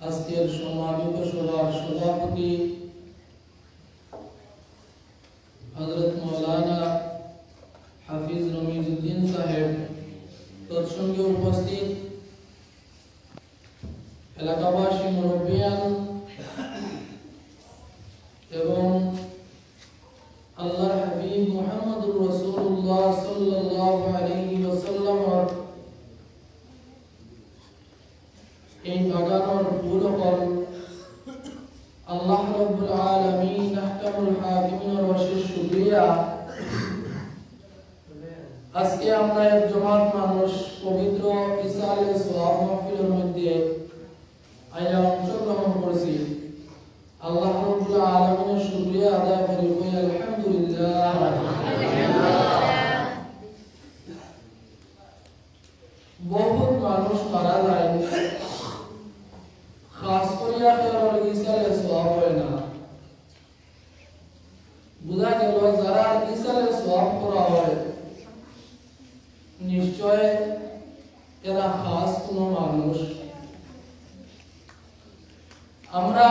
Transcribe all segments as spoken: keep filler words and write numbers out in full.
আজকের সম্মানিত সভার সভাপতি হযরত মাওলানা হাফিজ রমিজউদ্দিন সাহেব, তৎসঙ্গে উপস্থিত এলাকাবাসী, মুরব্বিয়ান এবং আল্লাহর হাবিব মুহাম্মদুর রাসূলুল্লাহ সাল্লাল্লাহু আলাইহি ওয়াসাল্লামর এই বাগানর ফুল অকল, আল্লাহ রাব্বুল আলামিন আহকামুল হাকিমিনর অশেষ শুকরিয়া। আজকে আমরা এক জমাত মানুষ পবিত্র ইসালে সওয়াব মাহফিলর মধ্যে আইয়া অংশগ্রহণ করছি। আল্লাহ রাব্বুল আলামিনর শুকরিয়া আদায় করি, কই আলহামদুলিল্লাহ। বহুত মানুষ মারা যায়, খাস করিয়া কেউর ইসালে সওয়াব হয় না। বুঝা গেল, যারা ইসালে সওয়াব করা হয়, নিশ্চয় এরা খাস কোনো মানুষ। আমরা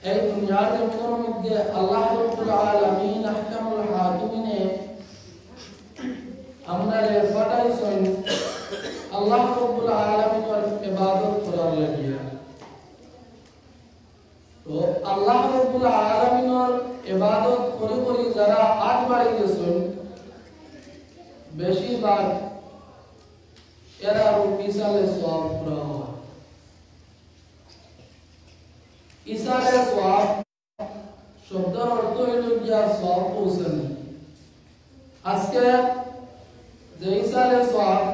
এই দুনিয়ার জমিনের মধ্যে আল্লাহ রাব্বুল আলামিন আহকামুল হাকিমিনে আমরারে পাঠাইছইন আল্লাহ রাব্বুল আলামিনর ইবাদত করার লাগিয়া। তো আল্লাহ রাব্বুল আলামিনর ইবাদত করি করি যারা আগ বাড়ি গেছইন, বেশিরভাগ এরার ইসালে সওয়াব পুরা হয়। ইসালে সওয়াব শব্দর অর্থ হইল গিয়া সওয়াব পৌঁছানি। আজকে যে ইসালে সওয়াব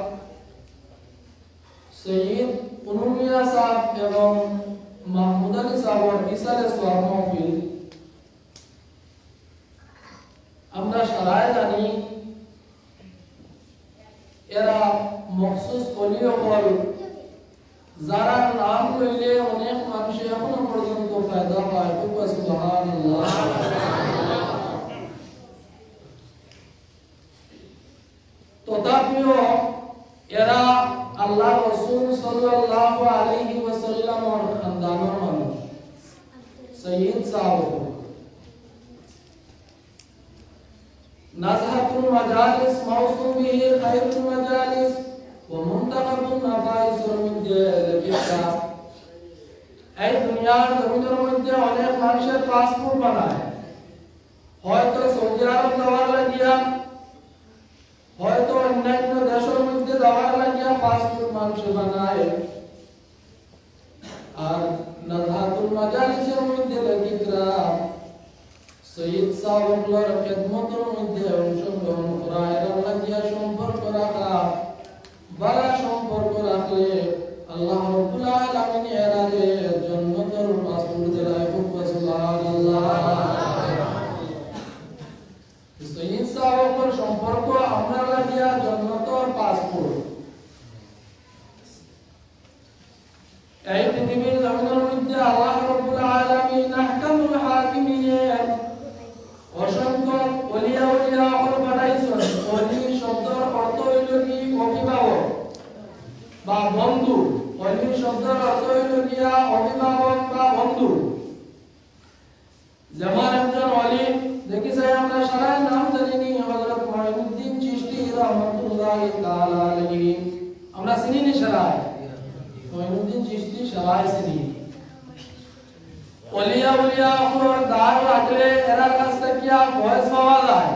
সৈয়দ কুনুর মিয়া সাহেব এবং মাহমুদ আলী সাহেবর ইসালে সওয়াব মাহফিল, আমরা সারায় জানি, এরা মখসুস অলি অকল, যারার নাম লইলে অনেক মানুষে এখনো পর্যন্ত ফায়দা পায়। খুব সুবহানাল্লাহ। তথাপিও এরা আল্লাহ রসুল সাল্লাল্লাহু আলাইহি ওয়াসাল্লামর খানদানর মানুষ, সৈয়দ সাহেব। نزهة المجالس موسوم به خير المجالس ومنتخب النفائس মধ্যে লেখিকা, এই দুনিয়ার জমিনের মধ্যে অনেক মানুষের পাসপোর্ট বানায়, হয়তো সৌদি আরব যাওয়ার লাগিয়া, হয়তো অন্যান্য দেশের মধ্যে যাওয়ার লাগিয়া পাসপোর্ট মানুষে বানায়। আর নাজহাতুল মাজালিসের মধ্যে লেখিকরা সৈয়দ সাহেব অকলর খেদমতর মধ্যে অংশগ্রহণ করা, এরার লাগিয়া সম্পর্ক রাখা, বালা সম্পর্ক রাখলে আল্লাহ রাব্বুল আলামিন এরারে জন্নতর পাসপোর্ট দেয়। সুবহানাল্লাহ। সৈয়দ সাহেব অকলর সম্পর্ক আমরার লাগিয়া জন্নতর পাসপোর্ট। এই পৃথিবীর জমিনের মধ্যে আল্লাহ রাব্বুল আলামিন আহকামুল হাকিমিনের অসংখ্য অলি আউলিয়া অকল পাঠাইছইন। অলি শব্দর অর্থ হইল কি? অভিভাবক বা বন্ধু। অলি শব্দর অর্থ হইল গিয়া অভিভাবক বা বন্ধু। যেমন একজন অলি, দেখি চাই আমরা সারায় নাম জানি নি, হযরত মঈনুদ্দিন চিশতি রহমতুল্লাহি তাআলা আলাইহি। আমরা চিনি নি সারায়? মঈনুদ্দিন চিশতি সারায় চিনি। অলি আউলিয়া অকলর দ্বার লাগলে এরার কাছ থাকিয়া ফয়েজ পাওয়া যায়।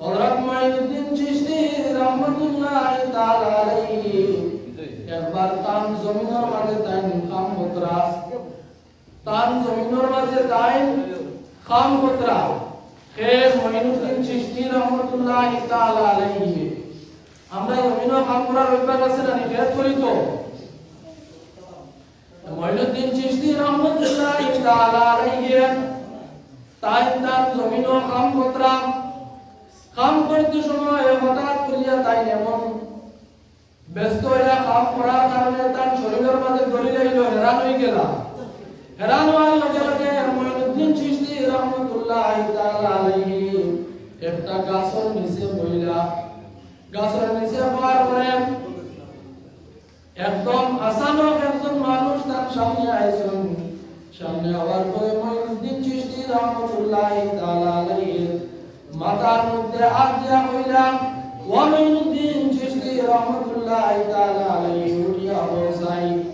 হযরত মঈনুদ্দিন চিশতি রহমতুল্লাহি তাআলা আলাইহি একবার তান জমিনর মাঝে তাইন কাম করতরা। তান জমিনর মাঝে তাইন কাম করতরা। হে মঈনুদ্দিন চিশতি রহমতুল্লাহি তাআলা আলাইহি। আমরা জমিনো কাম করার অভ্যাস আছে না নি? খেত করি তো। মঈনুদ্দিন চিশতি রহমতুল্লাহি তাআলা আলাইহি তাইন তান জমিনো কাম করতরা। কাম করতে সময় হঠাৎ করিয়া তাইন এমন ব্যস্ত হইয়া কাম করার কারণে তান শরীরর মাঝে দড়ি লাইল, হেরান হয়ে গেলা। হেরান হওয়ার লগে লগে মঈনুদ্দিন চিশতি রহমতুল্লাহি তাআলা আলাইহি একটা গাছর নিচে বইলা। গাছর নিচে বওয়ার পরে একদম আচানক একজন মানুষ তার সামনে আইছইন। সামনে আওয়ার পরে মঈনুদ্দিন চিশতি রহমতুল্লাহি তাআলা আলাইহির মাথার মধ্যে আত দিয়া কইলা, "ও মঈনুদ্দিন চিশতি রহমতুল্লাহি তাআলা আলাইহি, উঠিয়া বও চাই।"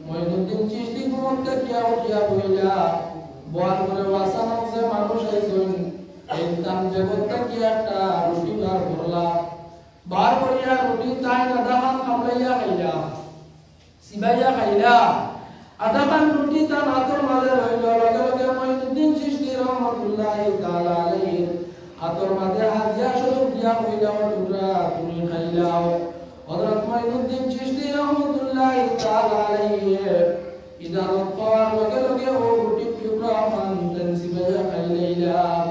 মঈনুদ্দিন চিশতি ঘুম থাকিয়া উঠিয়া বইলা, বওয়ার পরে আচানক যে মানুষ আইছইন, এইন তান জেবর থাকিয়া একটা রুটি বার করলা। বার করিয়া রুটি তাইন আধাখান কামড়াইয়া খাইলা, চিবাইয়া খাইলা। আধাখান রুটি তান আতর মাঝে রইল, লগে লগে মঈনুদ্দিন চিশতি রহমতুল্লাহি তাআলা আলাইহির আতর মাঝে হাত দিয়া শরীফ দিয়া কইলা, "ও টুকরা, তুমি খাইলাও।" হযরত মঈনুদ্দিন চিশতি রহমতুল্লাহি তাআলা আলাইহি ইজাজত পাওয়ার লগে লগে অউ রুটির টুকরা খান তাইন চিবাইয়া খাইলাইলা।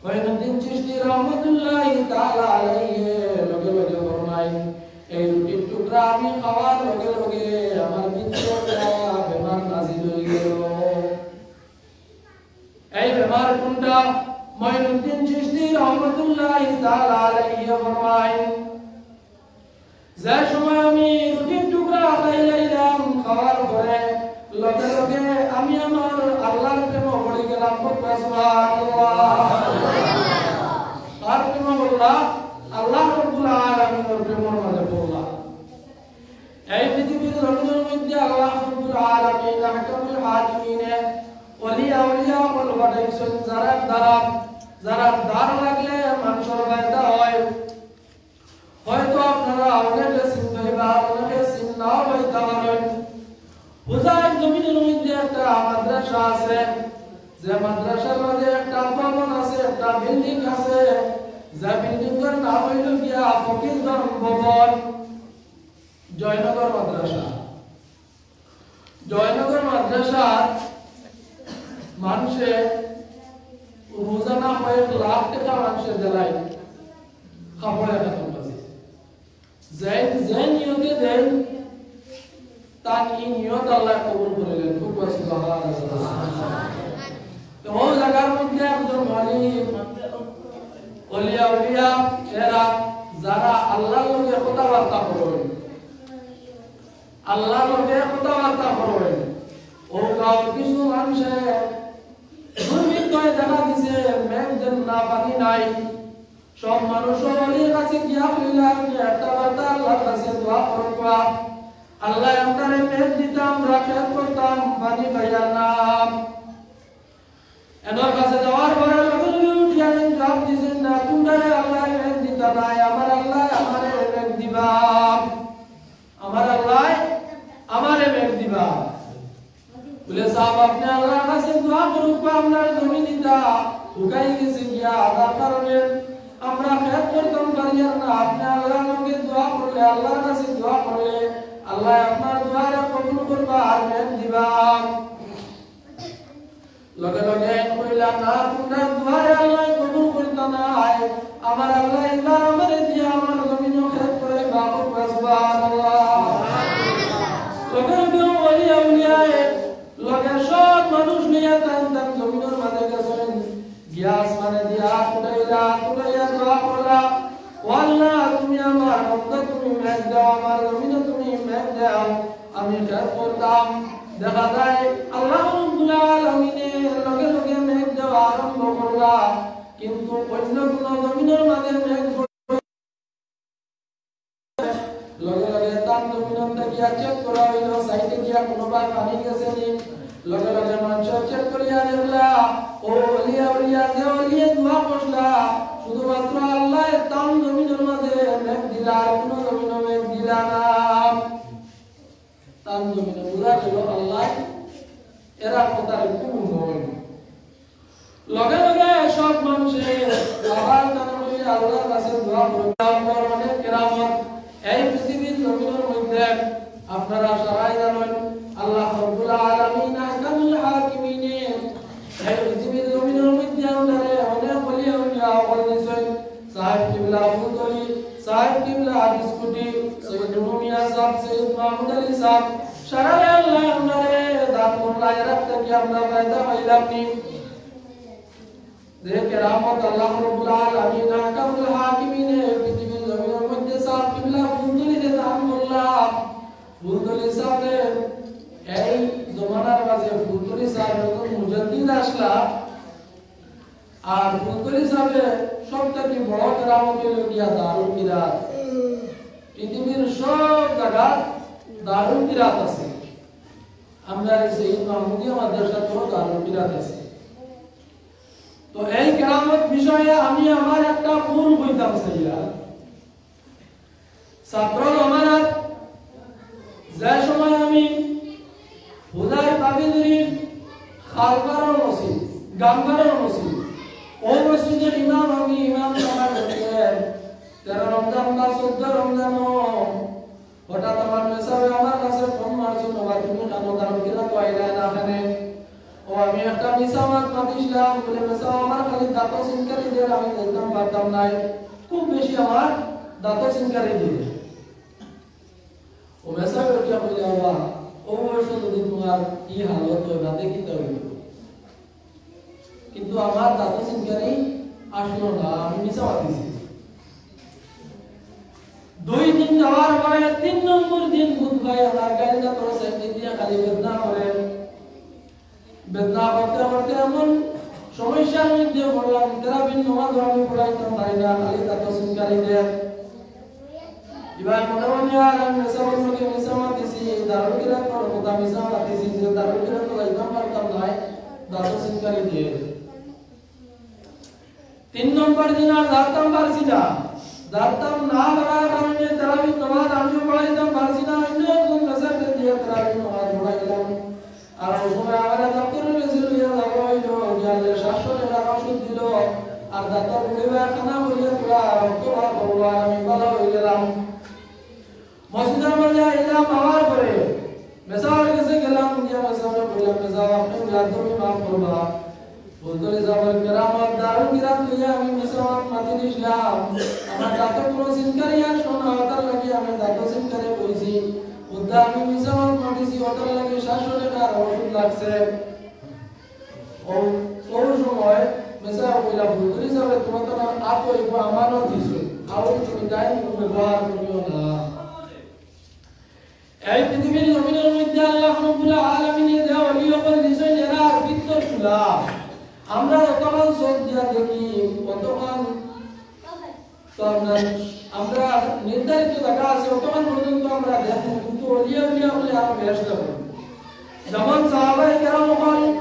মঈনুদ্দিন চিশতি রহমতুল্লাহি তাআলা আলাইহি লগে লগে ফরমাইন, "এই রুটির টুকরা আমি খাওয়ার লগে লগে আমার ভিতরে একটা বেমার নাজিল অই গেল।" এই বেমার কোনটা? মঈনুদ্দিন চিশতি রহমতুল্লাহি তাআলা আলাইহি ফরমাইন, যে সময় আমি রুটির টুকরা খাইলাইলাম, খাওয়ার পরে লগে লগে আমি আমার আল্লাহর প্রেমে পড়ি গেলাম। বলবা সুবহানাল্লাহ। কার প্রেমে পড়লা? আল্লাহ রাব্বুল আলামিনের প্রেমর মাঝে পড়লা। এই পৃথিবীর জমিনের মধ্যে আল্লাহ রাব্বুল আলামিন আহকামুল হাকিমিনে ওলি আউলিয়া অকল পাঠাইছইন, যারার দ্বারা, যারার দ্বার লাগলে মানুষর ফায়দা হয়। হয়তো আপনারা অনেকে চিনতে বা অনেকে চিন নাও হইতে পারেন। হোজাইর জমিনের মধ্যে একটা মাদ্রাসা আছে, যে মাদ্রাসার মাঝে একটা ভবন আছে, একটা বিল্ডিং আছে, যে বিল্ডিংয়ের নাম হইল গিয়া ফকিরগঞ্জ ভবন, জয়নগর মাদ্রাসা। জয়নগর মাদ্রাসার মানষে রোজানা কয়েক লাখ টেকা মানষে দিলাইন কাপড়ের খাতর মাঝে। যেইন যে নিয়তে দেইন, তান ই নিয়ত আল্লায় কবুল করিলাইন। খুব সুবহানাল্লাহ। তো অউ জাগার মধ্যে একজন ওলি, ওলি আউলিয়া, এরা যারা আল্লাহর লগে কথাবার্তা করইন, আল্লাহর লগে কথাবার্তা করইন, অউ গাঁওর কিছু মানষে দুর্ভিক্ষ দেখা দিছে, মেঘ দেন না, পানি নাই। সব মানুষ ওলির কাছে গিয়া কইলা, "আপনে একটা বার্তা আল্লাহর কাছে দোয়া করবা, আল্লায় আমরারে মেঘ দিতা, আমরা খেত করতাম, পানি পাইয়ার না।" এনর কাছে যাওয়ার পরে লগে লগে উঠিয়া জবাব দিছইন, "না, তুমরারে আল্লায় মেঘ দিতা নায়, আমার আল্লায় আমারে মেঘ দিবা, আমার আল্লায় আমারে মেঘ দিবা।" বলে, "সাব, আপনে আল্লাহর কাছে দোয়া করউক্কা, আমরার জমিন ইতা হুকাই গেছে গিয়া, যার কারণে আমরা খেত করতাম পারিয়ার না। আপনে আল্লাহর লগে দোয়া করলে, আল্লাহর কাছে দোয়া করলে, আল্লায় আপনার দোয়ারে কবুল করবা আর মেঘ দিবা।" লগে লগে কইলা, "না, তুমরার দোয়ারে আল্লায় কবুল করতা নায়। আমার আল্লায় ইবার আমারে দিয়া আমার জমিনো খেত করাইবা।" সুবহানাল্লাহ। লগে লগে ওলি আউলিয়ায় লগে সব মানুষ লইয়া তান তান জমিনর মাঝে গেছইন। গিয়া আসমানে দিয়া আত উঠাইলা, আত উঠাইয়া দোয়া করলা, "ও আল্লাহ, তুমি আমার বন্দা, তুমি মেঘ দাও, আমার জমিনো তুমি মেঘ দাও, আমি খেত করতাম।" দেখা যায় আল্লাহ রাব্বুল আলামিনে লগে লগে মেঘ দেওয়া আরম্ভ করলা, কিন্তু অন্য কোনো জমিনর মাঝে মেঘ লগে লগে তান জমিনর গিয়া চেক করা হইল, সাইডে গিয়া কোনোবার পানি গেছে নি। লগে লগে মানুষ চেক করিয়া দেখলা, ও ওলি আউলিয়া, যে ওলিয়ে দোয়া করলা, শুধুমাত্র আল্লাহ তান জমিনর মাঝে মেঘ দিলা, আর কোনো জমিনও মেঘ দিলা না। তান জমিনো বুঝা গেল আল্লাহ এরা কথার কবুল নয়। লগে লগে সব মানুষে আবার তারা বলি আল্লাহর কাছে দোয়া করবে। আল্লাহর অনেক কেরামত এই পৃথিবীর জমিনের মধ্যে আপনারা সবাই জানেন, আল্লাহ রাব্বুল আলামিন আহকামুল হাকিমিনে এই পৃথিবীর জমিনের মধ্যে আমরারে অনেক ওলি আউলিয়া অকল দিছইন। সাহেব কিবলা ফুলতলি, সাহেব কিবলা বিস্কুটি, সৈয়দ নুরু মিয়া সাহেব, সৈয়দ মাহমুদ আলী সাহেব, সারারে আল্লাহ আমরারে দান করলা, এরার থাকি আমরা ফায়দা পাইলাম নি? যে কেরামত আল্লাহ রাব্বুল আলামিন আহকামুল হাকিমিনে পৃথিবীর জমিনের মধ্যে সাহেব কিবলা ফুলতলিরে দান করলা, ফুলতলি সাহেব, এই জমানার মাঝে ফুলতলি সাহেব একজন মুজাদ্দিদ আছলা। আর ফুলতলি সাহেব সব থাকি বড় কেরামত অইল গিয়া দারুল কিরাত। পৃথিবীর সব জায়গা দারুল কিরাত আছে। আমরার এই সৈয়দ মাহমুদিয়া মাদ্রাসাত দারুল কিরাত আছে। তো এই কেরামত বিষয়ে আমি আমার একটা ভুল কইতাম চাইয়া। ছাত্র জমানাত যে সময় আমি হুদাই পাবিদুরি খালপাড়ার মসজিদ, গামপাড়ার মসজিদ, ওই মসজিদের ইমাম আমি ইমাম সাহেব বলছিলেন, তেরো রমজান বা চোদ্দ রমজান হঠাৎ আমার মেসাবে আমার কাছে ফোন মারছে, "বাবা, তুমি কেন দারুল কিরাত আইলায় না এখানে?" ও, আমি একটা মিছা মাত মাতিছিলাম, বলে, "মেসাব, আমার খালি দাঁত সিনকারি দের, আমি যাইতাম পারতাম নায়, খুব বেশি আমার দাঁত সিনকারি দের।" ও মেসাব উঠিয়া কইলে, "বাবা, ও বয়সে যদি তোমার ই হালত হয়, রাতে কিতা অইব?" কিন্তু আমার দাঁত সিনকারি আসলো না, আমি মিছা মাতিছি। দুই দিন যাওয়ার পরে তিন নম্বর দিন বুধ ভাই আমার গাড়িটা তোর সাইডে দিয়া খালি বেদনা করে। বেদনা করতে করতে এমন সমস্যার মধ্যে পড়লাম, তেরাবির নামাজ আমি পড়াইতাম পারি না, খালি দাঁত সিনকারি দের। এবার মনে মনে আর আমি মেসাবর লগে মিছা মাতিছি, দারুল কিরাতর কথা মিছা মাতিছি যে দারুল কিরাত যাইতাম পারতাম নায়, দাঁত সিনকারি দের। তিন নম্বর দিন আর যাইতাম পারছি না। যাইতাম না পারার কারণে তারাবির নামাজ আমিও পড়াইতাম পারছি না, অন্য একজন মেসাবরে দিয়া তারাবির নামাজ পড়াইলাম। আর ওই সময় আমরা দপ্তরের কাছে লইয়া যাওয়া হইল, গিয়া যে সাতশো টাকার ওষুধ দিল, আর ডাক্তার বলে, "ভাই, খানা হইয়া তোরা রক্ত বার করবো, আর আমি ভালো হয়ে গেলাম।" মসজিদের মাঝে আইলাম, আওয়ার পরে মেসাবর কাছে গেলাম, গিয়া মেসাবরে কইলাম, "মেসাব, আপনি বেয়াদবি মাফ করবা।" ফুলতলি সাহেবের কেরামত, দারুল কিরাত লইয়া আমি মিছা মাত মাতি দিছিলাম। আমার দাঁত কোনো সিনকারি আসলো না, ওটার লাগি আমি দাঁত সিনকারি কইছি। ওটা আমি মিছা মাত মাতিছি, ওটার লাগি সাতশো টাকার ওষুধ লাগছে। ও, ওই সময় মেসাব কইলা, "ফুলতলি সাহেব, তোমার তো আমার আত হইব, আমানত দিছো। আর তুমি তাই ব্যবহার করিও না।" এই পৃথিবীর জমিনের মধ্যে আল্লাহ রাব্বুল আলামিনে যে ওলি অকল দিছইন, এরা আর ভিতর খোলা। আমরা যতক্ষণ চোখ দিয়া দেখি, ততক্ষণ তো আমরা, আমরা নির্ধারিত জায়গা আছে, ততক্ষণ পর্যন্ত আমরা দেখি, কিন্তু ওলি আউলিয়া অকলে আরো বেশ দেখি। যেমন সাহাবায়ে কেরাম অকল,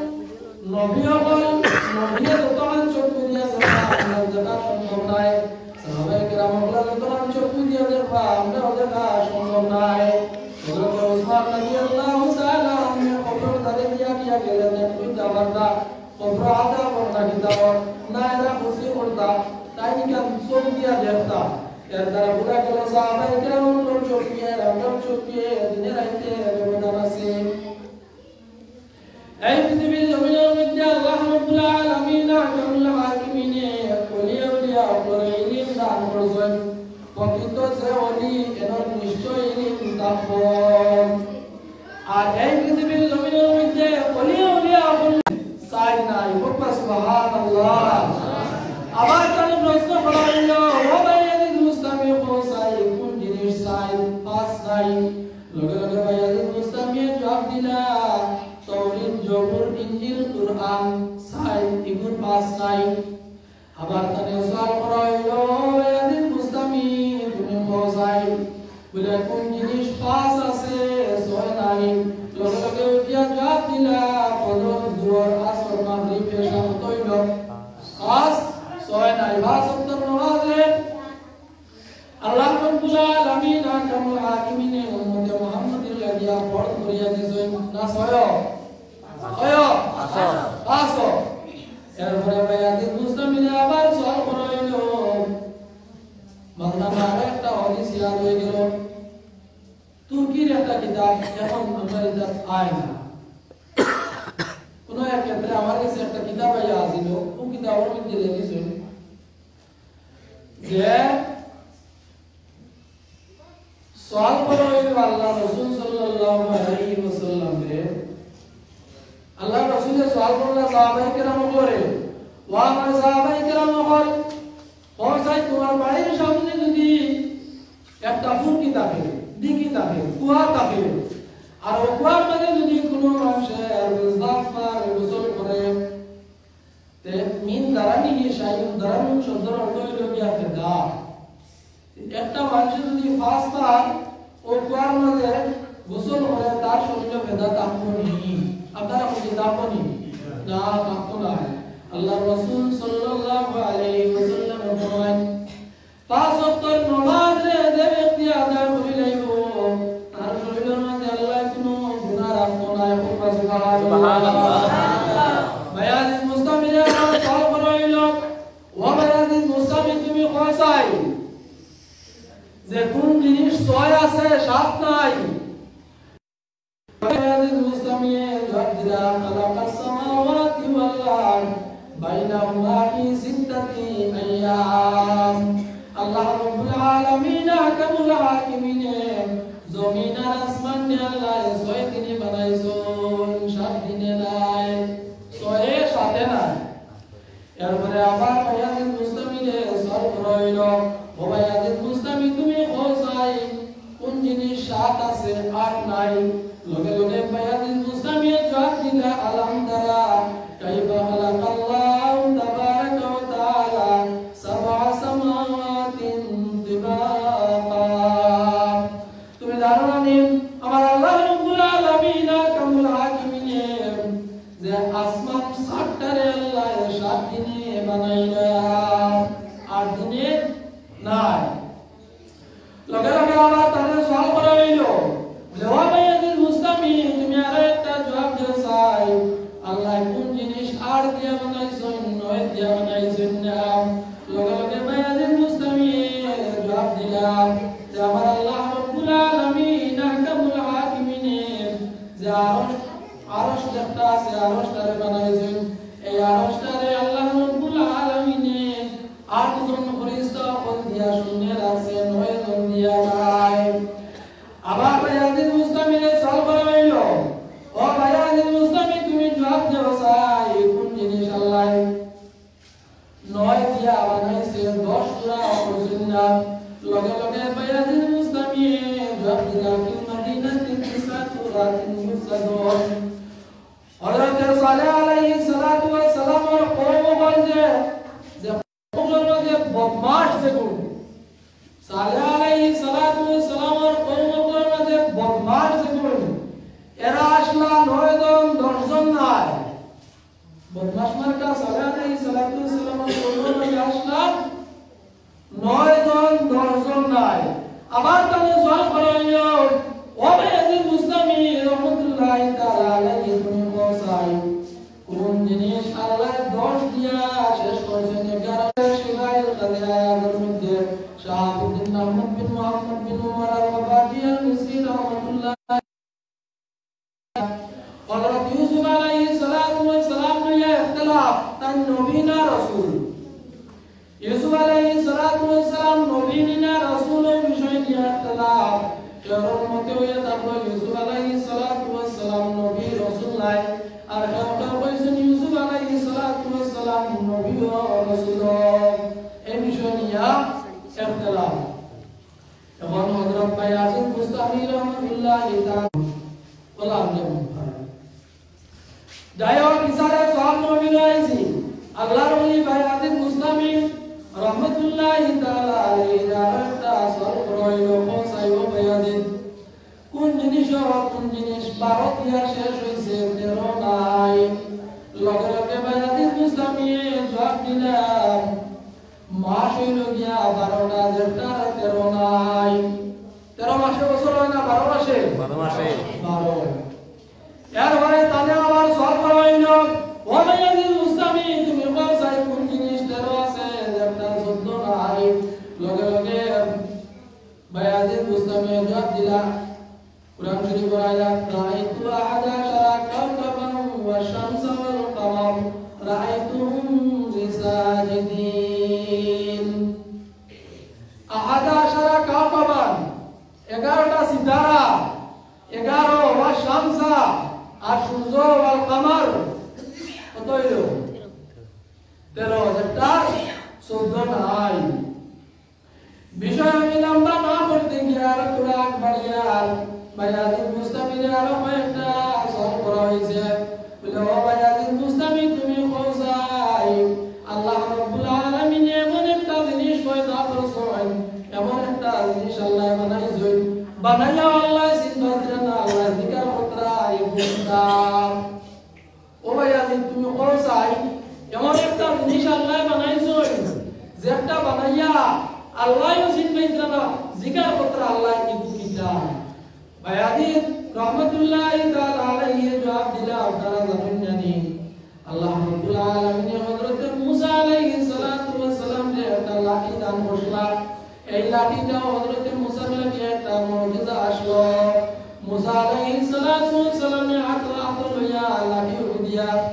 নবী অকল, নবীয়ে যতক্ষণ চক্ষু দিয়া দেখবা, আমরার দেখা সম্ভব নায়। সাহাবায়ে কেরাম অকলে যতক্ষণ চক্ষু দিয়া দেখবা, আমরার দেখা সম্ভব নায়। হযরত উসমান রাদিয়াল্লাহু তাআলা আনহু কবরর ধারে দিয়া গিয়া গেলেন, এক দুই দাবার না, কবর আদা করতা কিতা কর, না এরা খুশি করতা, তাই নিকা চোখ দিয়া দেখতা। এর দ্বারা বুঝা গেল সাহাবায়ে কেরাম অকলর চক্ষু, আমরার চক্ষু, দিনে রাইতে ব্যবধান আছে। এই পৃথিবীর জমিনের মধ্যে আল্লাহ রাব্বুল আলামিন আহকামুল হাকিমিনে ওলি আউলিয়া অকলরে ইলিম দান করছইন। প্রকৃত যে ওলি, এর নিশ্চয় ইলিম থাকবো। আর এই পৃথিবীর জমিনের মধ্যে ওলি আউলিয়া অকল চাই নাই। বলবা সুবহানাল্লাহ। আবার তারে প্রশ্ন করা হইল, "ও ভাই ইয়াজিদ বুস্তামি, ও চাই, কোন জিনিস চাই?" পাঁচ নাই। লগে লগে ভাই ইয়াজিদ বুস্তামিয়ে জবাব দিলা, "তৌরিত, জবুর, ইঞ্জিল, কুরআন, চাই, ইগুর পাঁচ নাই।" আবার তারে সওয়াল করা হইল, "ভাই ইয়াজিদ বুস্তামি, তুমি কও চাই?" বলে, "কোন জিনিস পাঁচ আছে, ছয় নাই?" লগে লগে উঠিয়া জবাব দিলা, "ফজর, জোহর, আসর, মাগরিব, এশা কত হইল?" পাঁচ, ছয় নাই। পাঁচ ওয়াক্তর নামাজে আল্লাহ রাব্বুল আলামিন আহকামুল হাকিমিনে উম্মতে মুহাম্মদীর লাগিয়া ফরজ করিয়া দিছইন না ছয়? ছয়? পাঁচ। এরপরে ভাই ইয়াজিদ বুস্তামিরে আবার সওয়াল করা হইল, মাওলানা, আর একটা হাদিস ইয়াদ হয়ে গেল, তুর্কির একটা কিতাব, এখন আমরা এটা পাই না। কোনো এক ক্ষেত্রে আমার কাছে একটা কিতাব আইয়া আছিল, ও কিতাবর মধ্যে লেখছে যে সওয়াল করা হইল আল্লাহ রাসূল সাল্লাল্লাহু আলাইহি ওয়াসাল্লামরে। আল্লাহ রাসূলে সওয়াল করলা সাহাবায়ে কেরাম অকলরে, "ও আমার সাহাবায়ে কেরাম অকল, ও চাই তোমার বাড়ির সামনে যদি একটা ফুকি থাকে, দিকে থাকে, কুয়া থাকে। আর ও কুয়ার মাঝে যদি কোনো মানুষে আর জাফার গোসল করে, তে মিন দারানিহি শাইউন, দারানুন শব্দর অর্থ অইলো গিয়া ফেদা। একটা মানুষে যদি পাঁচবার ও কুয়ার মাঝে গোসল করে, তার শরীরে ফেদা থাকতো নি? আপনারা বুঝে থাকতো নি? না, থাকতো না। আল্লাহর রাসূল সাল্লাল্লাহু আলাইহি ওয়াসাল্লাম ফরমায়, পাঁচ ওয়াক্তর নামাজ রে যে ব্যক্তি আদায় করি লাইবো, তার শরীরের মাঝে আল্লাহ কোনো গুনাহ রাখতো না। এখন সুবহানাল্লাহ। সুবহানাল্লাহ। ভাই আজিজ মুস্তামিরে আমার সওয়াল করা অইলো, ও ভাই আজিজ মুস্তামি, তুমি কও চাই যে কোন জিনিস ছয় আছে, সাত নাই? ভাই আজিজ মুস্তামিয়ে জবাব দিলা, খালাকাস সামাওয়াতি ওয়াল আরদ বাইনাহুমা ফি সিত্তাতি আইয়াম। আল্লাহ রাব্বুল আলামিন আহকামুল হাকিমিনে জমিন আর আসমান রে আল্লাহ ছয় দিনে বানাইছইন, সাত দিনে নায়, ছয়ে সাতে নায়। এরপরে আবার ভাই আজিজ মুস্তামিরে সওয়াল করা অইলো, ও ভাই আজিজ মুস্তামি, তুমি কও চাই কোন জিনিস সাত আছে, আট নাই? লগে লগে ভাই আজিজ মুস্তামিয়ে জবাব দিলা, আলাম তারা কাইফা খালাকাল্লাহু তাবারাকা ওয়া তাআলা সাবআ সামাওয়াতিন তিবাকা। তুমি জানো না নি, আমার আল্লাহ রাব্বুল আলামিন আহকামুল হাকিমিনে যে আসমান সাতটারে আল্লাহ সাত দিনে বানাইলা, আট দিনে নায়। লগে লগে আবার তারে সওয়াল করা অইলো, ও ভাই আজিজ মুস্তামি, তুমি আরো একটা জবাব দেও চাই, আল্লাহ কোন জিনিস আট দিয়া বানাইছইন, নয় দিয়া বানাইছইন না? লগে লগে ভাই আজিজ মুস্তামিয়ে জবাব দিলা যে আমার আল্লাহ রাব্বুল আলামিন আহকামুল হাকিমিনে যে আরশ, আরশ যেটা আছে, আরশটারে বানাইছইন, এই আরশটারে আল্লাহ রাব্বুল আলামিনে আটজন ফেরেশতা অকল দিয়া শূন্য রাখছে, নয়জন দিয়া নায়। আবার ভাই আজিজ মুস্তামিরে সওয়াল করা অইলো, ও ভাই আজিজ মুস্তামি, তুমি জবাব দেও চাই কোন জিনিস আল্লাহ নয় দিয়া বানাইছে, দশ জোড়া করছইন না? লগে লগে ভাই আজিজ মুস্তামিয়ে জবাব দিলা, ফিল মাদিনাতি তিসআতু রাতিন ইউসাদুন। হযরতে সালেহ আলাইহিস সালাতু ওয়াস সালামর কওম অকল যে, যে কওমর মাঝে বদমাশ যেগুন, সালেহ আলাইহিস সালাতু ওয়াস সালামর কওম অকলর মাঝে বদমাশ যেগুন, এরা আছলা নয় জন, দশ জন নায়। বদমাশ মার্কা সালেহ আলাইহিস সালাতু ওয়াস সালামর কওমর মাঝে আছলা নয় জন, দশ জন নায়। আবার তারে সওয়াল করা অইলো, ও ভাই আজিজ মুস্তামি রহমতুল্লাহি তাআলা আলাইহি, তুমি কও চাই কোন জিনিস আল্লাহ দশ দিয়া শেষ করছইন, এগারো শিফায়ে কাদির আয়াতের মধ্যে শাহাবুদ্দিন আহমদ বিন মুহাম্মদ বিন উমর আল ওয়াফাকি আল মিসরি রহমতুল্লাহ। হযরত ইউসুফ আলাইহিস সালাতু ওয়াস সালাম লইয়া ইখতিলাফ, তাইন নবী না রাসূল। ইউসুফ আলাইহিস সালাতু ওয়াস সালাম নবী নি না রাসূল, অউ বিষয় নিয়া ইখতিলাফ। কেউর মতে অইয়া থাকলো ইউসুফ আলাইহিস সালাতু ওয়াস সালাম নবী রাসূল নায়, আর কেউ কেউ কইছইন ইউসুফ আলাইহিস সালাতু ওয়াস সালাম নবী ও রাসূল। এই বিষয় নিয়া ইখতিলাফ। এখন হযরত ভাই আজিজ মুস্তামি রহমতুল্লাহি তাআলা বলা, যাই হোক, ইসারে সওয়াল নবী রয়েছি। আল্লাহর ওলি ভাই আজিজ মুস্তামি রহমতুল্লাহি তাআলা আলাইহি আরো একটা সওয়াল করা অইলো, কও চাই ও ভাই আজিজ, কোন জিনিস, কোন জিনিস বারো দিয়া শেষ অইছে, তেরো নাই? লগে লগে ভাই আজিজ মুস্তামিয়ে জবাব দিলা, মাস অইলো গিয়া বারোটা, যেটার তেরো নাই। তেরো মাসে বছর অয় না, বারো মাসে? বারো মাসে। বারো। এরপরে তানে আবার সওয়াল করা অইলো, ও ভাই আজিজ মুস্তামি, তুমি কও চাই কোন জিনিস তেরো আছে, যেটার চৌদ্দ নাই? লগে লগে ভাই আজিজ মুস্তামি জবাব দিলা, কোরআন শরীফর আয়াত, রাআইতু আহাদা আশারা কাওকাবান ওয়াশ শামসা ওয়াল কামার রাআইতুহুম লি সাজিদিন। আহাদা আশারা কাওকাবান, এগারোটা সিতারা, এগারো, ওয়াশ শামসা, আর সূর্য, ওয়াল কামার, কত অইলো? তেরো, যেটার চৌদ্দ নাই। বিষয় আমি লম্বা না করতে গিয়া আর তোরা ভাইয়াজিদ বুস্তামিরে আরো কয়েকটা সওয়াল করা অইছে। বলে, "ও ভাইয়াজিদ বুস্তামি, তুমি কও চাই, আল্লাহ রাব্বুল আলামিনে এমন একটা জিনিস পয়দা করছইন, এমন একটা জিনিস আল্লায় বানাইছইন, বানাইয়া আল্লায় চিনতা পাররা না, আল্লায় জিকার কররা, ই কুনটা?" ও ভাইয়াজিদ, তুমি কও চাই, এমন একটা জিনিস আল্লায় বানাইছইন, যেটা বানাইয়া আল্লায়ও চিনতা পাররা না, জিকার কররা আল্লায়, ইগু কিতা? ভাইয়াজিদ রহমতুল্লাহি তাআলা আলাইহি জবাব দিলা, আপনারা জানইন জানি, আল্লাহ রাব্বুল আলামিনে হযরতে মুসা আলাইহিস সালাতু ওয়াস সালামরে একটা লাঠি দান করছিলা। এই লাঠিটা হযরতে মুসার লাগি একটা মুজিজা আসলো। মুসা আলাইহিস সালাতু ওয়াস সালামে আতো, আতো লইয়া লাঠি উড়ি দিয়া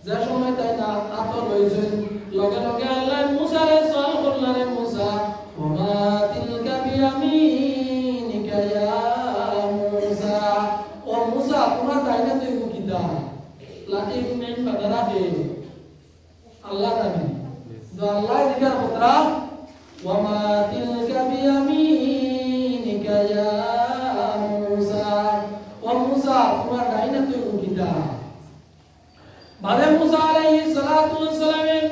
যে সময় তাইন আতো লইছইন, লগে লগে আল্লায় মুসারে সওয়াল করলা, "রে মুসা, ওয়া মা তিলকা বিয়ামিনিকা ইয়া মুসা?" ও মুসা, তুমার ডাইন আতো ইগু কিতা? লাঠি ইগু মেইন বাধা রাখে আল্লাহ জানে। তো আল্লায় জিকার কররা, "ওয়া মা তিলকা বিয়ামিনিকা ইয়া মুসা?" ও মুসা, তুমার ডাইন আতো ইগু কিতা? বাদে মুসা আলাইহিস সালাতু ওয়াস সালামে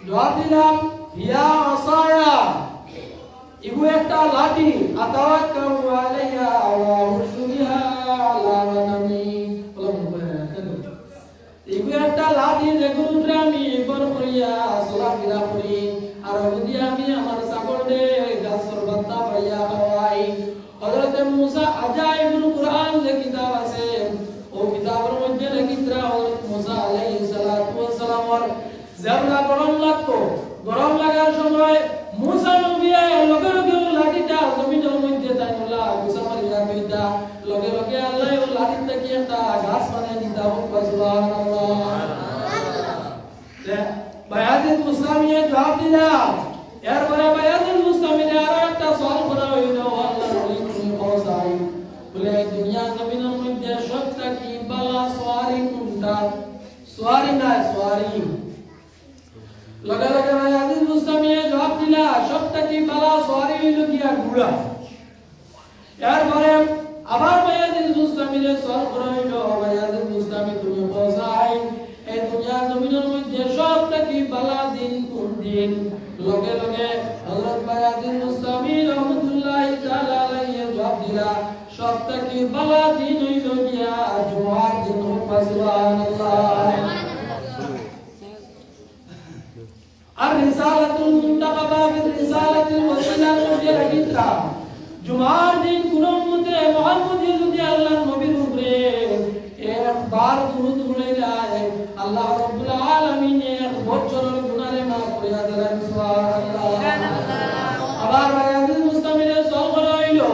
জবাব দিলা, "হিয়া আসায়া, ইগু একটা লাঠি, আতাওয়াক্কাউ আলাইহা ওয়া আহুশু বিহা আলা গানামি।" বলো, বলো, বলো। ইগু একটা লাঠি, যেগুর উপরে আমি ভর করিয়া চলাফেরা করি, আর অগুদি আমি আমার ছাগলরে গাছর পাতা পাড়িয়া খাওয়াই। হযরতে মুসা আজাইবুল কুরআন যে কিতাব আছে, অউ কিতাবর মধ্যে লেখিতরা হযরত মুসা আলাইহিস সালাতু ওয়াস সালামর যেবলা গরম লাগতো, গরম লাগার সময় মুসা নবিয়ে লগে লগে অউ লাঠিটা জমিনর মধ্যে তাইন অলা গুছা মারিয়া থইতা, লগে লগে আল্লায় অউ লাঠির থাকি একটা গাছ বানাই দিতা। সুবহানাল্লাহ। তে ভাইয়াজিদ বুস্তামিয়ে জবাব দিলা। এরপরে ভাইয়াজিদ বুস্তামিরে আরো একটা সওয়াল করা অইলো, "ও আল্লাহর ওলি, তুমি কও চাই, বলে, এই দুনিয়ার জমিনর মধ্যে সব থাকি ভালা সওয়ারি কুনটা?" সওয়ারি নায়, সওয়ারি। লগে লগে ভাইয়াজিদ বুস্তামিয়ে জবাব দিলা, "সব থাকি ভালা সওয়ারি অইলো গিয়া ঘুড়া।" এরপরে আবার ভাইয়াজিদ বুস্তামিরে সওয়াল করা অইলো, "ভাইয়াজিদ বুস্তামি, তুমি কও চাই, এই দুনিয়ার জমিনর মধ্যে সব থাকি ভালা দিন কুন দিন?" লগে লগে হযরত ভাইয়াজিদ বুস্তামি রহমতুল্লাহি তাআলা আলাইহি জবাব দিলা, "সব থাকি ভালা দিন অইলো গিয়া জুমার দিন।" সুবহানাল্লাহ। আর রিসালাতুল মুনতাকাবা বির রিসালাতিল ওয়াসিলা করিয়া রাখিতা। জুমার দিন কুনু উম্মতে মুহাম্মদী যদি আল্লাহর নবীর উপরে একবার দুরূদ পড়িলায়, আল্লাহ রাব্বুল আলামিন এক বছরর গুনারে মাফ করিয়া দিলাইন। সুবহানাল্লাহ। আবার ভাইয়াজিদ বুস্তামিরে সওয়াল করা অইলো,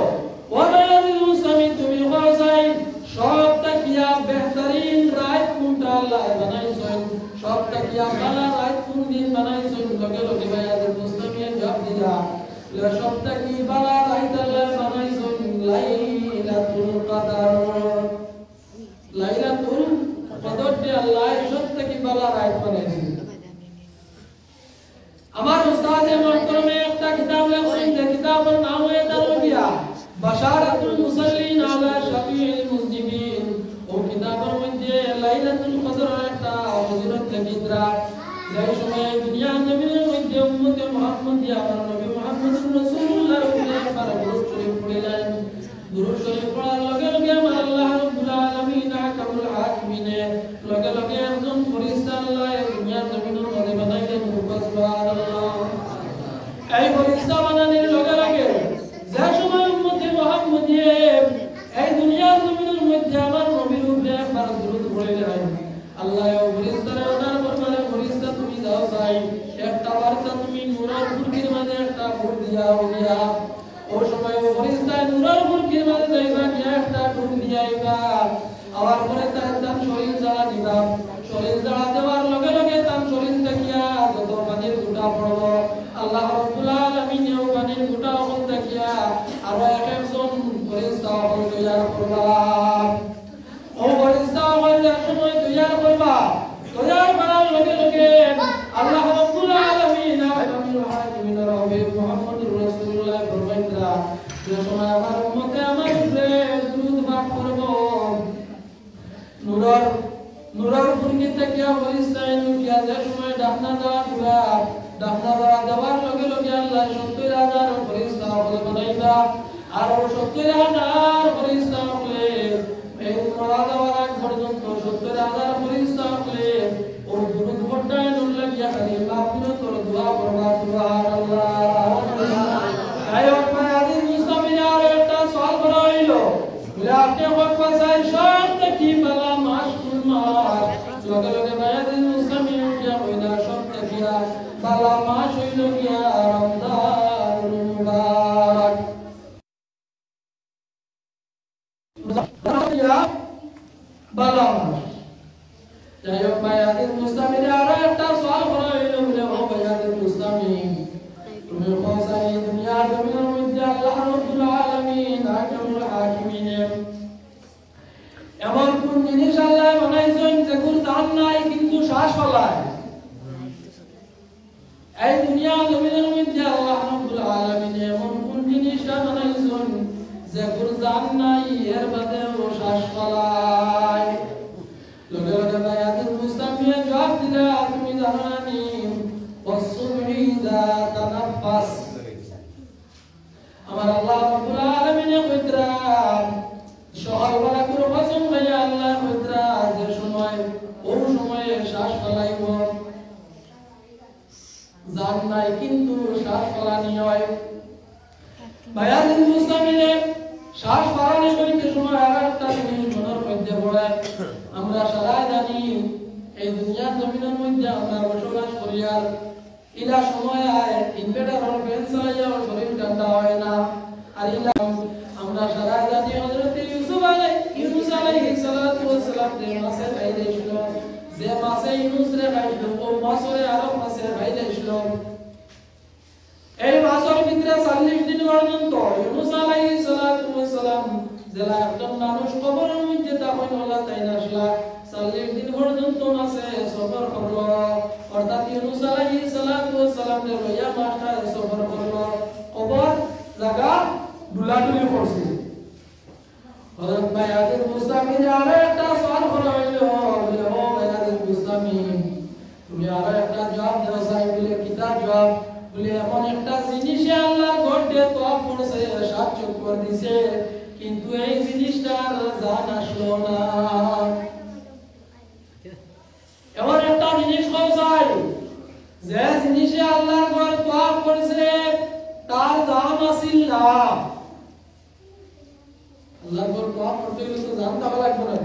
ও ভাইয়াজিদ বুস্তামি, তুমি কও চাই, সব থাকিয়া বেহতরিন রাইত কুনটা আল্লায় বানাইছইন? সব থাকিয়া ভালা রাইত কুন দিন বানাইছইন? লগে লগে ভাইয়াজিদ বুস্তামিয়ে জবাব দিলা, বলে, সব থাকি ভালা রাইত আল্লায় বানাইছইন লাইলাতুল কদর। লাইলাতুল কদররে আল্লায় সব থাকি ভালা রাইত বানাইছইন। আমার উস্তাদে মুহতরমে একটা কিতাব লেখছইন, যে কিতাবর নাম অইলো গিয়া বাশারাতুল মুসাল্লিন আলা শাফিউল মুজনিবিন। অউ কিতাবর মধ্যে লাইলাতুল কদরর একটা ফজিলত লেখিতরা, যে সময় দুনিয়ার জমিনর মধ্যে উম্মতে মুহাম্মদী আমার নবী মুহাম্মদুর রাসূলুল্লাহর উপরে একবার দুরূদ শরীফ পড়িলাইন, দুরূদ শরীফ পড়ার লগে লগে আমার আল্লাহ রাব্বুল আলামিন আহকামুল হাকিমিনে লগে লগে একজন ফিরিস্তা আল্লায় এই দুনিয়ার জমিনর মাঝে পাঠাইলাইন। সুবহানাল্লাহ। এই ফিরিস্তা পাঠানির লগে লগে যে সময় উম্মতে মুহাম্মদীয়ে এই দুনিয়ার জমিনর মধ্যে আমার নবীর উপরে একবার দুরূদ পড়িলাইন, আল্লায় অউ ফিরিস্তারে order করবা, রে ফিরিস্তা, তুমি যাও চাই, একটা বার্তা তুমি নূরর ফুলকির মাঝে একটা ফুক দিয়াও গিয়া। অউ সময় অউ ফিরিস্তায় নূরর ফুলকির মাঝে যাইবা গিয়া একটা ফুক দিয়া আইবা। আওয়ার পরে তাইন তান শরীল ঝাড়া দিবা। শরীল ঝাড়া দেওয়ার লগে লগে তান শরীল থাকিয়া যত পানির গুটা পড়বো, আল্লাহ রাব্বুল আলামিনে অউ পানির গুটা অকল থাকিয়া আরো এক একজন ফিরিস্তা অকল তৈয়ার করবা। অউ ফিরিস্তা অকল যে সময় তৈয়ার করবা, তৈয়ার করার লগে লগে আল্লাহ রাব্বুল আলামিন আহকামুল হাকিমিনর হাবিব মুহাম্মদুর রাসূলুল্লাহ ফরমাইতরা, যে সময় আমার উম্মতে আমার উপরে দুরূদ পাঠ করবো, নূরর, নূরর ফুলকি থাকিয়া ফিরিস্তাইন উঠিয়া যে সময় ডাকনা দেওয়া দিবা, ডাকনা দেওয়া দেওয়ার লগে লগে আল্লায় সত্তইর হাজার ফিরিস্তা অকল বানাইবা। আর অউ সত্তইর হাজার ফিরিস্তা অকলে এই নড়া দেওয়ার আগ পর্যন্ত সত্তইর হাজার ফিরিস্তা অকলে অউ দুরূদ পড়তা এনর লাগিয়া খালি মাগফিরাতর দোয়া করবা। সুবহানাল্লাহ। যাই হোক, ভাই আজিজ মুস্তামিনে আরো একটা সওয়াল করা অইলো। বলে, আপনে কইবা চাই সব থাকি ভালা মাস কুন মাস? লগে লগে ভাই আজিজ মুস্তামিনে উঠিয়া কইলা, সব থাকিয়া ভালা মাস অইলো গিয়া রমজানুল মুবারক। ভালা মাস। যাই হোক, ভাই আজিজ মুস্তামিনে আরো একটা সওয়াল করা অইলো। বলে, ও ভাই আজিজ মুস্তামি, তুমি কও চাই দুনিয়ার জমিনর মধ্যে আল্লাহ রাব্বুল আলামিন আহকামুল হাকিমিনে এমন কুন জিনিস আল্লায় বানাইছইন যেগুর জান নাই কিন্তু শ্বাস ফালায়? এই দুনিয়া জমিনর মধ্যে আল্লাহ রাব্বুল আলামিনে এমন কুন জিনিসটা বানাইছইন যেগুর জান নাই, এর বাদেও শ্বাস ফালায়? লগে লগে ভাই আজিজ মুস্তামিনে জবাব দিলা, তুমি জানো না নি? ওয়াসসুবহি ইযা তানাফফাস। আমার আল্লাহ রাব্বুল আলামিনে কইতরা, সকালবেলা করে কসম খাইয়া আল্লায় কইতরা, যে সময়, অউ সময়ে শ্বাস ফালাইবো, জান নাই কিন্তু শ্বাস ফালানি অয়। ভাই আজিজ মুস্তামিনে শ্বাস ফালানি কইতে সময় আর একটা জিনিস মনর মধ্যে পড়ে। আমরা সারায় জানি এই দুনিয়ার জমিনর মধ্যে আমরা বসবাস করি, আর ইলা সময় আয়, inverter অর fan চালাইয়াও শরীর ঠান্ডা অয় না। আর ইলা আমরা সারায় জানি হযরতে ইউসুফ আলাই-, ইউনুস আলাইহিস সালাতু ওয়াস সালামরে মাছে খাইলাইছিল, যে মাছে ইউনুসরে খাইছিল, অউ মাছরে আরক মাছে খাইলাইছিল। এই মাছর ভিতরে চল্লিশ দিন পর্যন্ত ইউনুস আলাইহিস সালাতু ওয়াস সালাম যেলা একজন মানুষ কবরর মধ্যে দাফন অইলা তাইন আছলা, চল্লিশ দিন পর্যন্ত মাছে সফর করলো, অর্থাৎ ইউনুস আলাইহিস সালাতু ওয়াস সালামরে লইয়া মাছটায় সফর করলো, কবর জাগা ঢুলাঢুলি করছে। হযরত ভাই আজিজ মুস্তামিনে আরো একটা সওয়াল করা অইলো, বলে, ও ভাই আজিজ মুস্তামি, তুমি আরো একটা জবাব দেও চাই। বলে, কিতা জবাব? বলে, এমন একটা জিনিসে আল্লাহর ঘররে তওয়াফ করছে, সাত চক্কর দিছে, কিন্তু এই জিনিসটার জান আসলো না। এমন একটা জিনিস কও চাই, যে জিনিসে আল্লাহর ঘর তওয়াফ করছে, তার জান আসিল না। আল্লাহর ঘর তওয়াফ করতে গেলে তো জান থাকা লাগবো না?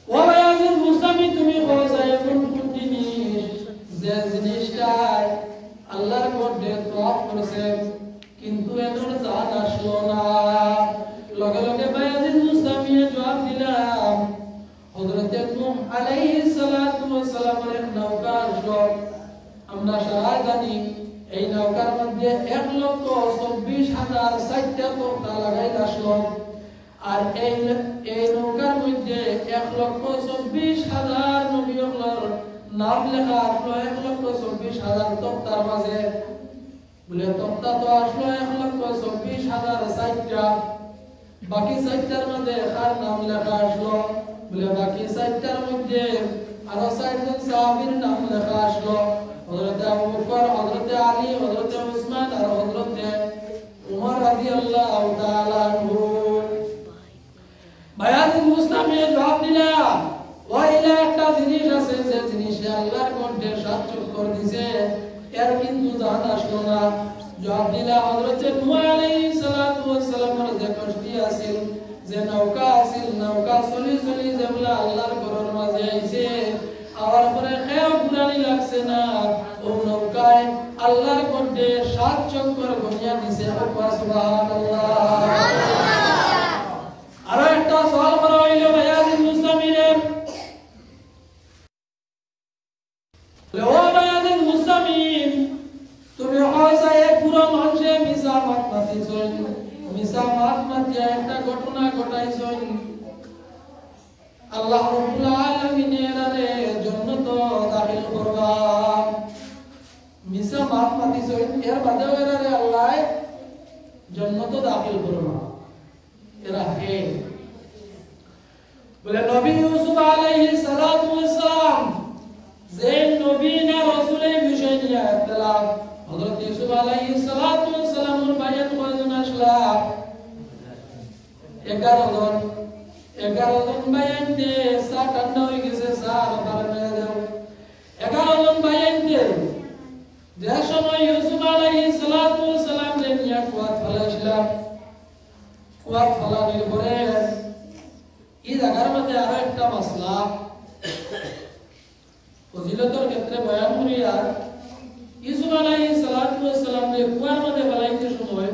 ও ভাই আজিজ মুস্তামি, তুমি কও চাই এমন কুন জিনিস, যে জিনিসটায় আল্লাহর ঘররে তওয়াফ করছে, কিন্তু এনর জান আসলো না। লগে লগে ভাই আজিজ মুস্তামিয়ে জবাব দিলা, হযরতে নূহ আলাইহিস সালাতু ওয়াস সালামর এক নৌকা আসলো। আমরা সারায় জানি, এই নৌকার মধ্যে এক লক্ষ চব্বিশ হাজার চাইরটা তক্তা লাগাইল আসলো। আর এই, এই নৌকার মধ্যে এক লক্ষ চব্বিশ হাজার নবী অকলর নাম লেখা আসলো, এক লক্ষ চব্বিশ হাজার তক্তার মাঝে। বলে, তক্তা তো আসলো এক লক্ষ চব্বিশ হাজার চাইরটা, বাকি চাইরটার মাঝে কার নাম লেখা আসলো? বলে, বাকি চাইরটার মধ্যে আরো চাইরজন সাহাবীর নাম লেখা আসলো, হযরতে আবু বকর, হযরতে আলী, হযরতে উসমান আর হযরতে উমর রাদিয়াল্লাহু তাআলা আনহু। ভাই আজিজ মুস্তামিয়ে জবাব দিলা, ও ইলা একটা জিনিস আছে, যে জিনিসে আল্লাহর ঘররে সাত চক্কর দিছে, এর কিন্তু জান আসলো না। জবাব দিলা, হযরতে নূহ আলাইহিস সালাতু ওয়াস সালামর যে কশতি আছিল, যে নৌকা আছিল, নৌকা চলি চলি যেবলা আল্লাহর ঘরর মাঝে আইছে, আওয়ার পরে কেউ ঘুরানি লাগছে না, অউ নৌকায় আল্লাহর ঘররে সাত চক্কর ঘুরিয়া দিছে। সুবহানাল্লাহ। আরো একটা সওয়াল করা অইলো ভাই আজিজ মুস্তামিনে। ও ভাই আজিজ মুস্তামি, তুমি কও চাই এক বুড়া মানষে মিছা মাত মাতিছইন, মিছা মাত মাতিয়া একটা ঘটনা ঘটাইছইন। আল্লাহ রাব্বুল আলামিনে এরারে জন্নতো দাখিল করবা। মিছা মাত মাতিছইন, এর বাদেও এরারে আল্লায় জন্নতো দাখিল করবা। এরা কে? বলে, নবী ইউসুফ আলাইহিস সালাতু ওয়াস সালাম, যে নবী না রসুল, এই বিষয় নিয়া ইখতিলাফ। হযরত ইউসুফ আলাইহিস সালাতু ওয়াস সালামর ভাইয়াইন কয়জন আছলা? এগারো জন। এগারো জন ভাইয়াইনতে চা ঠান্ডা অই গেছে, চা আর পারে না দেও। এগারো জন ভাইয়াইনতে যে সময় ইউসুফ আলাইহিস সালাতু ওয়াস সালামরে নিয়া কুয়াত ফালাইছলা, কুয়াত ফালানির পরে ই জাগার মাঝে আরো একটা মাসলা ফজিলতর ক্ষেত্রে বয়ান করিয়ার, ইউসুফ আলাইহিস সালাতু ওয়াস সালামরে কুয়ার মাঝে ফালাইতে সময়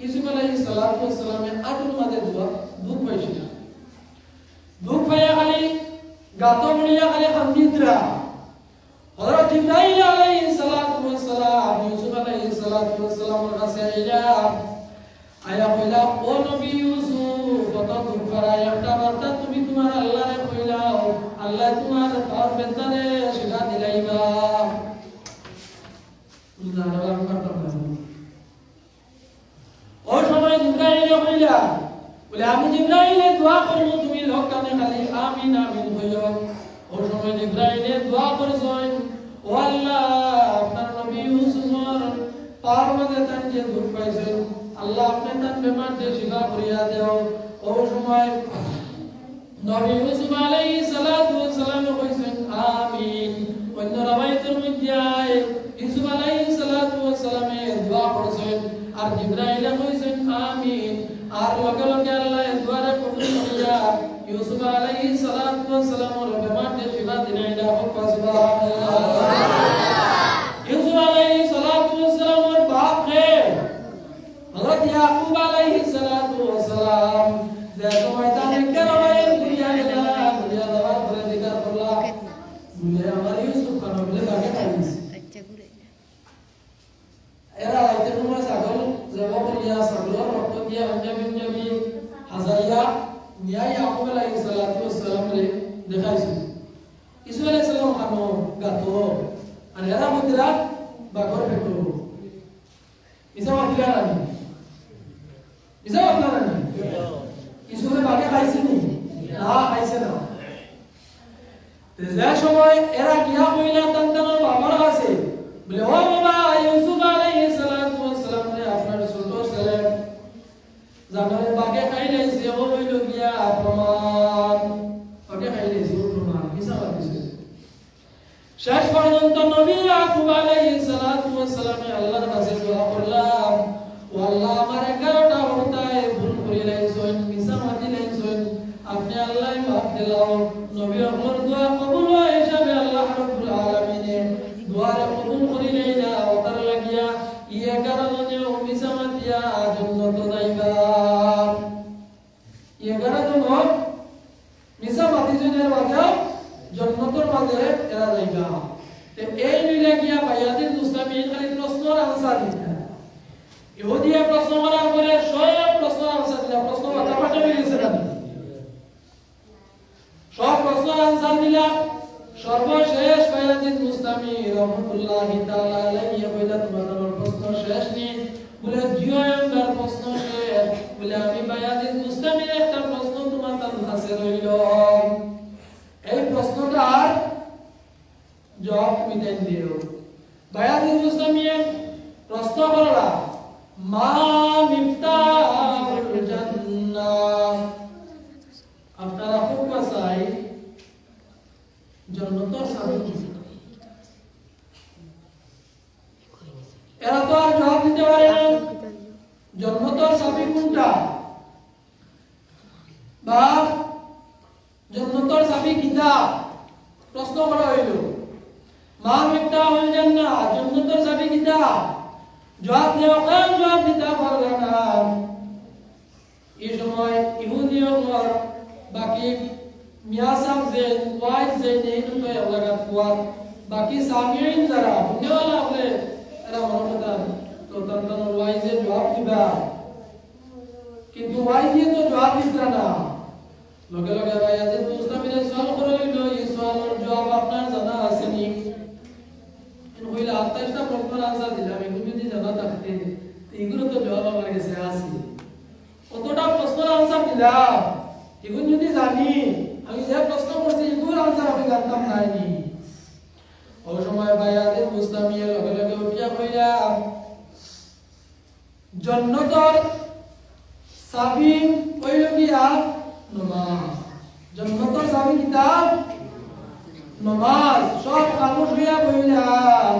ইউসুফ আলাইহিস সালাতু ওয়াস সালামে আটুর মাঝে দুয়া-, দুখ পাইছলা। দুখ পাইয়া খালি গাতো পড়িয়া খালি কান্দিতরা। হযরত জিবরাইল আলাইহিস সালাতু ওয়াস সালাম ইউসুফ আলাইহিস সালাতু ওয়াস সালামর কাছে আইলা, আইয়া কইলা, "ও নবী ইউসুফ, অত দুখ পাইরায়, একটা বার্তা তুমি তুমার আল্লারে কইলাও, আল্লায় তুমার পাওর বেদনারে শিফা দিলাইবা।" আল্লাহু আকবার। ওই সময় জিবরাইলে কইলা, বলে, "আমি জিবরাইলে দোয়া করমু, তুমি লগ কানে খালি আমিন, আমিন কইও।" ওই সময় জিবরাইলে দোয়া করছইন, "ও আল্লাহ, আপনার নবী ইউসুফর পাওর মাঝে তাইন যে দুখ পাইছইন, আল্লাহ, আপনে তান বেমার যে শিফা করিয়া দেও।" ওই সময় নবী ইউসুফ আলাইহিস সালাতু ওয়াস সালামে কইছইন, "আমিন।" অন্য রওয়ায়াতর মধ্যে আয়, ইউসুফ আলাইহিস সালাতু ওয়াস সালামে দোয়া করছইন, আর জিবরাইলে কইছইন, "আমিন।" আর লগে লগে আল্লায় দোয়ারে কবুল করিয়া ইউসুফ আলাইহিস সালাতু ওয়াস সালামর বেমার যে শিফা দিলাইলা, কউক্কা সুবহানাল্লাহ। ইউসুফ আলাইহিস সালাতু ওয়াস সালামর বাপ কে? হযরত ইয়াকুব আলাইহিস সালাতু ওয়াস সালাম যে সময় তান এগারো ভাইয়াইন ঘুরিয়া গেলা, ঘুরিয়া যাওয়ার পরে জিকার করলা, বলে, "আমার ইউসুফ খান বলে বাগে খাইছে।" এরা রাইতে সময় ছাগল জবাই করিয়া, ছাগলর রক্ত দিয়া পাঞ্জাবি পাঞ্জাবি হাজাইয়া নিয়া ইয়াকুব আলাইহিস সালাতু ওয়াস সালামরে দেখাইছে। ইউসুফ আলাইহিস সালাম খানো গাতো, আর এরা বুঝরা বাঘর পেটো। মিছা মাতিলা না নি? মিছা মাতিলা না নি? ইউসুফে বাঘে খাইছে নি? না, খাইছে না। তে যে সময় এরা গিয়া কইলা তান তানর বাবার কাছে, বলে, "ও বাবা, ইউসুফ আলাইহিস সালাতু ওয়াস সালামরে আপনার ছোট ছেলে জানোরে বাঘে খাইলাইছে, ও অইলো গিয়া প্রমাণ।" বাঘে খাইলাইছে, ও প্রমাণ, মিছা মাতিছে। শেষ পর্যন্ত নবী ইয়াকুব আলাইহিস সালাতু ওয়াস সালামে আল্লাহর কাছে দোয়া করলা, "ও আল্লাহ, আমার এগারোটা হত্যায় ভুল করিলাইছইন, মিছা মাতিলাইছইন, আপনে আল্লায় মাফ দিলাও।" নবী অকলর দোয়া কবুল অওয়া হিসাবে আল্লাহ রাব্বুল আলামিনে দোয়ারে কবুল করিলাইলা, অতার লাগিয়া ই এগারো জনেও মিছা মাতিয়া জন্নতো যাইবা। এগারো জন মিছা মাতিছইন, এর মাঝে জন্নতর মাঝে এরা যাইবা। তে এই লইলা গিয়া বায়াজিদ বুস্তামি খালি প্রশ্নর answer দিতা। ইহুদিয়ে প্রশ্ন করার পরে সব প্রশ্নর answer দিলা, প্রশ্ন মাথা ফাটা অই গেছে না? সব প্রশ্নর answer দিলা। সর্বশেষ বায়াজিদ বুস্তামি রহমতুল্লাহি তাআলা আলাইহি কইলা, "তুমার আমার প্রশ্ন শেষ নি?" বলে, "জি অয়, আমার প্রশ্ন শেষ।" বলে, "আমি বায়াজিদ বুস্তামির একটা প্রশ্ন তুমার তান কাছে রইল।" এই প্রশ্নটার জবাব তুমি তাইন দিও। বায়াজিদ বুস্তামিয়ে প্রশ্ন করলা, "মা মিফতাহুল জান্নাহ?" আপনারা খুব বাসাই জন্নতর চাবি কি? এরা তো আর জবাব দিতে পারে না। জন্নতর চাবি কোনটা? বা জন্নতর চাবি কিতা? প্রশ্ন করা অইল, "মা মিফতাহুল জান্নাহ?" জন্নতর চাবি কিতা? জবাব দেও, কেউ জবাব দিতা পারলা না। এই সময় ইহুদি অকলর বাকি মিয়া সাব যে, ওয়াইজ যে, নেই তো এক জাগাত কুয়াত, বাকি সামিইন যারা, হুননেওয়ালা অকলে, এরা মনে করতা, তো তান তান ওয়াইজে জবাব দিবা। কিন্তু ওয়াইজে তো জবাব দিতা না। লগে লগে বায়াজিদ বুস্তামিরে সওয়াল করা অইল, "এই সওয়ালর জবাব আপনার জানা আছে নি?" কইলা, "আঠাইশটা প্রশ্নর answer দিলাম, এগুলো যদি জানা থাকতে, তো এগুলো তো জবাব আমার কাছে আছে।" আমি যে প্রশ্ন করছি, এগুর আনসার আমি জানতাম নাইনি। ওই সময় ভাই আদিল বুস্তামিয়ে লগে লগে উঠিয়া কইলা, জন্নতর চাবি অইলো গিয়া নমাজ। জন্নতর চাবি কিতা? নমাজ। সব খামোশ অইয়া বইলাম।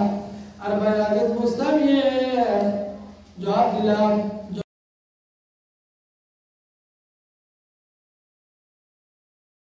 আর ভাই আদিল বুস্তামিয়ে জবাব দিলাম,